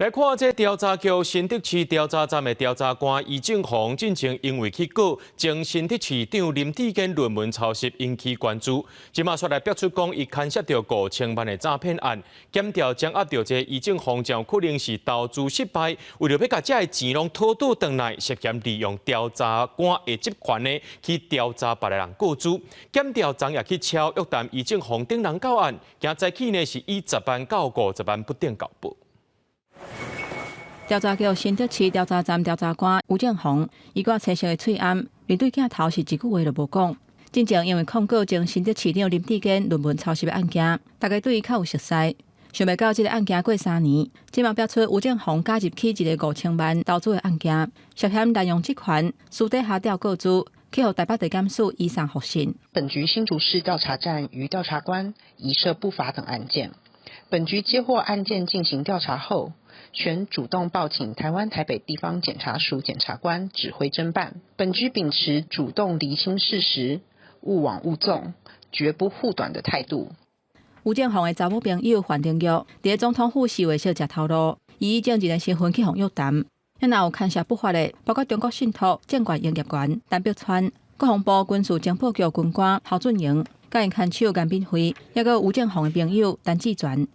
來看這調查局新竹市調查站的調查官余正宏，進前因為去告前新竹市長林智堅論文抄襲引起關注，這馬煞來爆出講伊牽涉著5000萬的詐騙案，檢調掌握著這余正宏將可能是投資失敗，為著欲共遮的錢攏討倒轉來，涉嫌利用調查官的職權呢去調查別个人個資，檢調昨夜去敲約談余正宏等人到案，今早起呢是以10萬到50萬不等交保。調查局新竹市調查站調查官吳正宏，伊掛青色的喙罨，面對鏡頭是一句話都無講。進前因為控告前新竹市長林智堅論文抄襲的案件，大家對伊較有熟似。想袂到這个案件過3年，這馬爆出吳正宏加入去一个五千萬投資的案件，涉嫌濫用職權，私底下調個資，去予台北地檢署移送複訊。本局新竹市調查站於調查官疑涉不法等案件，本局接獲案件進行調查後，旋主動報請台灣台北地方檢察署檢察官指揮偵辦。本局秉持主動釐清事實、勿枉勿縱、絕不護短的態度。吳正宏的查某朋友范玲玉，佇總統府四月小食頭路，伊以證人的身份去予約談。若有牽涉不法的，包括中國信託證券營業員陳碧川、國防部軍事情報局軍官侯俊榮、佮𪜶牽手顏敏惠，抑閣有吳正宏的朋友陳志全。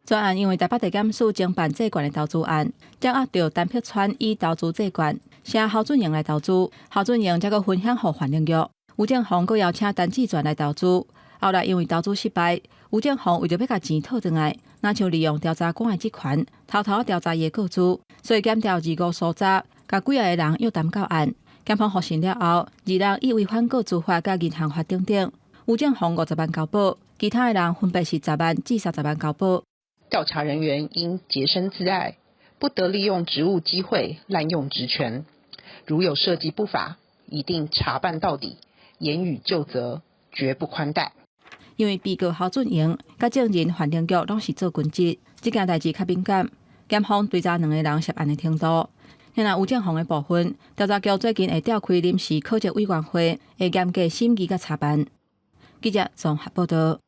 專案因為台北地檢署偵辦債券的投資案，掌握著陳碧川以投資債券，請侯俊榮來投資，侯俊榮才閣分享予范玲玉。吳正宏閣邀請陳志全來投資，後來因為投資失敗，吳正宏為著欲共錢討轉來，若像利用調查官的職權，偷偷調查伊的個資，所以檢調二五搜查，共幾仔个人約談到案。檢方複訊了後，二人以違反個資法佮銀行法等等，吳正宏50萬交保，其他的人分別是10萬至30萬交保。調查人員應潔身自愛，不得利用職務機會濫用職權。如有涉及不法，一定查辦到底，嚴予究責，絕不寬待。因為被告侯俊榮佮證人范玲玉攏是做軍職，這件代誌較敏感。檢方追查兩个人涉案的程度。若吳正宏的部分，調查局最近會召開臨時考績委員會，會嚴格審議佮查辦。記者綜合報道。